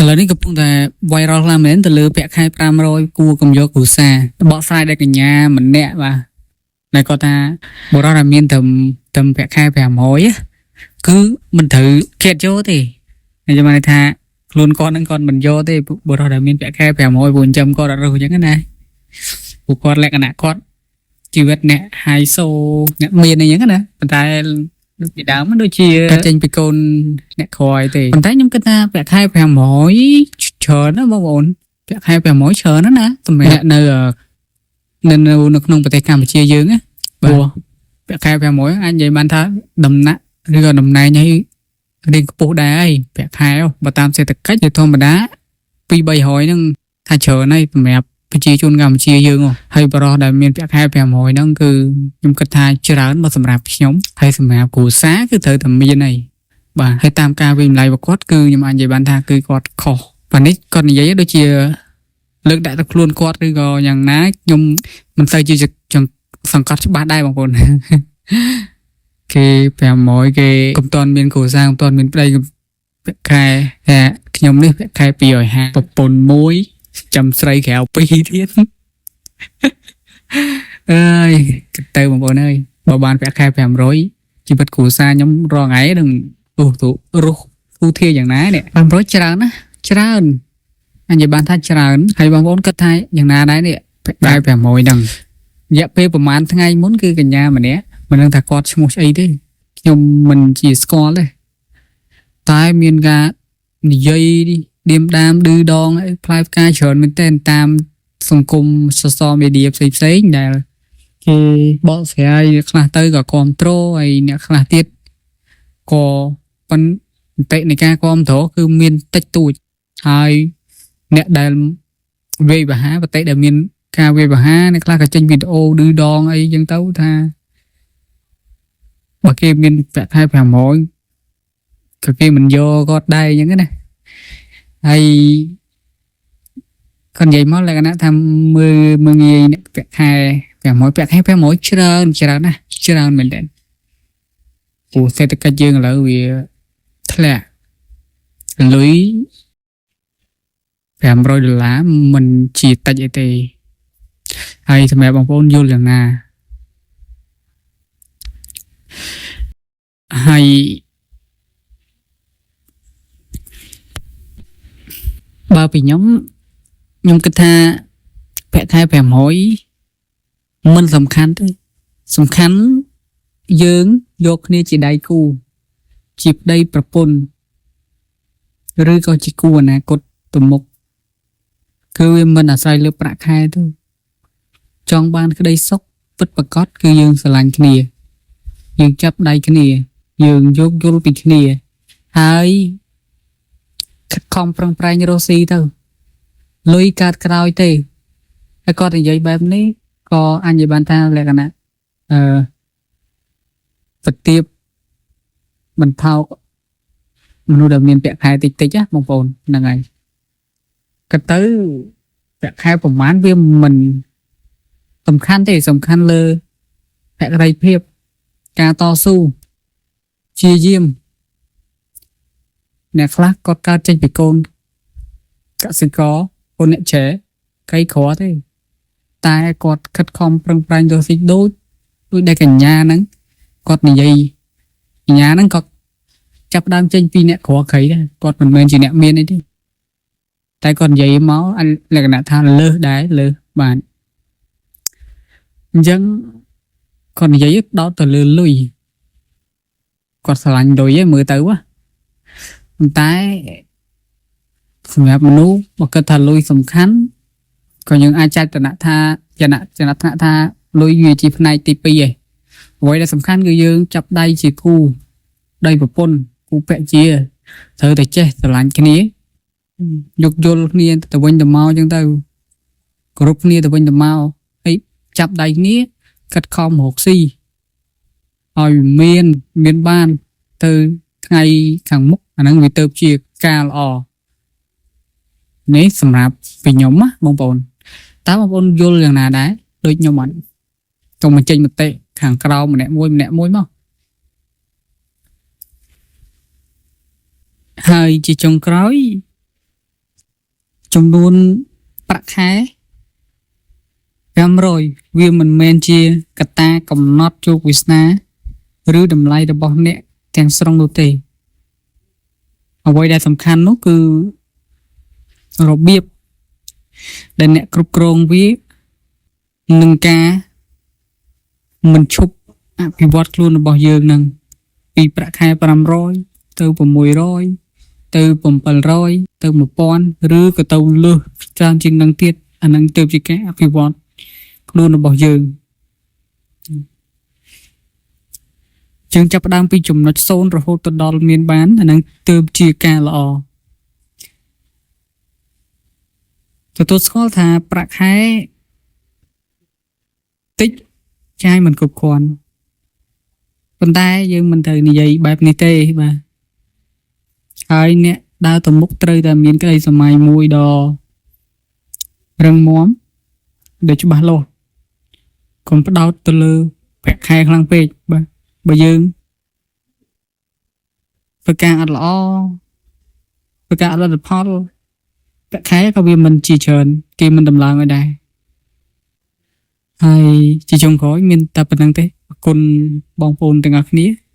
ឡូវនេះកំពុងតែ viral ខ្លាំងមែនទៅលើប្រាក់ខែ500គួរកំយកគ្រួសារបកស្រាយដោយកញ្ញាម្នាក់បាទដែលគាត់ថាបុរសដែលមានត្រឹមប្រាក់ខែ500ណាគឺមិនត្រូវគេយកទេខ្ញុំចាំន័យថាខ្លួនគាត់នឹងគាត់មិនយកទេបុរសដែលមានប្រាក់ខែ500ព្រោះចិញ្ចឹមគាត់អត់រស់អញ្ចឹងណាព្រោះគាត់លក្ខណៈគាត់ជីវិតអ្នក high so អ្នកមានអីចឹងណាប៉ុន្តែដូចពីដើមដូចជាចេញពីកូនអ្នកក្រយទេប៉ុន្តែខ្ញុំគិតថាប្រាក់ខែ500ច្រើនណាស់បងប្អូនប្រាក់ខែ500ច្រើនណាស់ណាសម្រាប់អ្នកនៅនៅនៅក្នុងប្រទេសកម្ពុជាយើងណាព្រោះប្រាក់ខែ500អាចនិយាយបានថាដំណាក់ឬក៏តំណែងឲ្យរៀងខ្ពស់ដែរហើយប្រាក់ខែបើតាមសេដ្ឋកិច្ចជាធម្មតា2 300ហ្នឹងថាច្រើនហើយសម្រាប់ប្រជាជនកម្ពុជាយើងហើយបរិះដែលមានប្រាក់ខែ500ហ្នឹងគឺខ្ញុំគិតថាច្រើនបើសម្រាប់ខ្ញុំហើយសម្រាប់គ្រួសារគឺត្រូវតែមានហើយបាទហើយតាមការវិតម្លៃរបស់គាត់គឺខ្ញុំអាចនិយាយបានថាគឺគាត់ខុសបាទនេះគាត់និយាយដូចជាលើកដាក់ទៅខ្លួនគាត់ឬក៏យ៉ាងណាខ្ញុំមិនសូវជាសង្កត់ច្បាស់ដែរបងប្អូនគេ500គេកុំតន់មានគ្រួសារកុំតន់មានប្តីប្រាក់ខែតែខ្ញុំនេះប្រាក់ខែ250ប្រពន្ធមួយចាំស្រីក្រៅពីរទៀតអើយគិតទៅបងប្អូនអើយបើបានប្រាក់ខែ500ជីវិតគ្រួសារខ្ញុំរាល់ថ្ងៃនឹងទោះទោះរស់ទូធាយ៉ាងណានេះ500ច្រើនណាច្រើនអញនិយាយបានថាច្រើនហើយបងប្អូនគិតថាយ៉ាងណាដែរនេះប្រាក់ខែ500ហ្នឹងរយៈពេលប្រហែលថ្ងៃមុនគឺកញ្ញាម្នាក់មិនដឹងថាគាត់ឈ្មោះស្អីទេខ្ញុំមិនជាស្គាល់ទេតែមានការនិយាយឌៀមដាមឌឺដងអីផ្លែផ្កាច្រើនមែនទែនតាមសង្គម social media ផ្សេងផ្សេងៗដែលគេបកស្រាយខ្លះទៅក៏គ្រប់គ្រងហើយអ្នកខ្លះទៀតក៏ប៉ុន្តែនៃការគ្រប់គ្រងគឺមានតិចតួចហើយអ្នកដែលវាយបហាប្រទេសដែលមានការវាយបហាអ្នកខ្លះក៏ចេញវីដេអូឌឺដងអីចឹងទៅថាបើគេមានប្រាក់ខែ500ក៏គេមិនយកគាត់ដែរអញ្ចឹងណាហើយគាត់និយាយមកលក្ខណៈថាមើលមើលងាយអ្នកប្រាក់ខែ500ប្រាក់ខែ500ច្រើនច្រើនណាស់ច្រើនមែនទែនព្រោះសេដ្ឋកិច្ចយើងឥឡូវវាធ្លាក់លុយ500ដុល្លារមិនជាតិចអីទេហើយសម្រាប់បងប្អូនយល់យ៉ាងណាហើយបើពីខ្ញុំខ្ញុំគិតថាប្រាក់ខែ500មិនសំខាន់ទេសំខាន់យើងយកគ្នាជាដៃគូជាប្តីប្រពន្ធឬក៏ជាគូអនាគតទៅមុខគឺវាមិនអាស្រ័យលើប្រាក់ខែទេចង់បានក្តីសុខពិតប្រាកដគឺយើងស្រឡាញ់គ្នាយើងចាប់ដៃគ្នាយើងយោគយល់ពីគ្នាហើយខិតខំប្រឹងប្រែងរកស៊ីទៅលុយកើតក្រោយទេហើយគាត់និយាយបែបនេះក៏អញនិយាយបានថាលក្ខណៈអឺប្រទៀបបន្ថោកមនុស្សដែលមានប្រាក់ខែតិចតិចណាបងប្អូនហ្នឹងហើយក៏ទៅប្រាក់ខែប្រហែលវាមិនសំខាន់ទេសំខាន់លើភក្តីភាពការតស៊ូជាយាមអ្នកខ្លះគាត់កើតចេញពីកូនកសិករកូនអ្នកឆែក្រីក្រទេតែគាត់ខិតខំប្រឹងប្រែងរកស៊ីដូចដែលកញ្ញាហ្នឹងគាត់និយាយកញ្ញាហ្នឹងក៏ចាប់ផ្ដើមចេញពីអ្នកក្រក្រីដែរគាត់មិនមែនជាអ្នកមានអីទេតែគាត់និយាយមកលក្ខណៈថាលើសដែរលើសបាទអញ្ចឹងគាត់និយាយដោតទៅលើលុយគាត់ស្រឡាញ់លុយឯងមើលទៅណាប៉ុន្តែសម្រាប់មនុស្សបើគិតថាលុយសំខាន់ក៏យើងអាចចាត់តំណថាចំណាក់ចំណាត់ថ្នាក់ថាលុយវាជាផ្នែកទី2ឯងអ្វីដែលសំខាន់គឺយើងចាប់ដៃជាគូដៃប្រពន្ធគូភរិយាត្រូវតែចេះស្រឡាញ់គ្នាយោគយល់គ្នាទៅវិញទៅមកអញ្ចឹងទៅគោរពគ្នាទៅវិញទៅមកហើយចាប់ដៃគ្នាខិតខំរកស៊ីឲ្យមានបានទៅថ្ងៃខាងមុខអាហ្នឹងវាទៅជាការល្អនេះសម្រាប់ពីខ្ញុំណាបងប្អូនតើបងប្អូនយល់យ៉ាងណាដែរដូចខ្ញុំអត់ចង់បញ្ចេញមតិខាងក្រោមម្នាក់មួយម្នាក់មួយមកហើយជាចុងក្រោយ ចំនួនប្រាក់ខែ500វាមិនមែនជាកត្តាកំណត់ជោគវាសនា ឬតម្លៃរបស់អ្នកទាំងស្រុងនោះទេអ្វីដែលសំខាន់នោះគឺរបៀបដែលអ្នកគ្រប់គ្រងវានិងការមិនឈប់អភិវឌ្ឍខ្លួនរបស់យើងនឹងពីប្រាក់ខែ500ទៅ600ទៅ700ទៅ1000ឬក៏ទៅលើសច្រើនជាងនឹងទៀតអានឹងទៅជាការអភិវឌ្ឍខ្លួនរបស់យើងយើងចាប់ផ្ដើមពីចំណុច0រហូតទៅដល់មានបានអានឹងទើបជាការល្អទទួលស្គាល់ថាប្រាក់ខែតិចចាយមិនគ្រប់គ្រាន់ប៉ុន្តែយើងមិនត្រូវនិយាយបែបនេះទេបាទហើយអ្នកដើរទៅមុខត្រូវតែមានក្តីសម័យមួយដ៏រឹងមាំដែលច្បាស់លាស់កុំផ្ដោតទៅលើប្រាក់ខែខ្លាំងពេកបាទបើយើងធ្វើការអត់ល្អធ្វើការអត់លទ្ធផលប្រាក់ខែក៏វាមិនជាច្រើនគេមិនតម្លើងឲ្យដែរហើយជាចុងក្រោយមានតែប៉ុណ្្នឹងទេអរគុណបងប្អូនទាំងអស់គ្នា។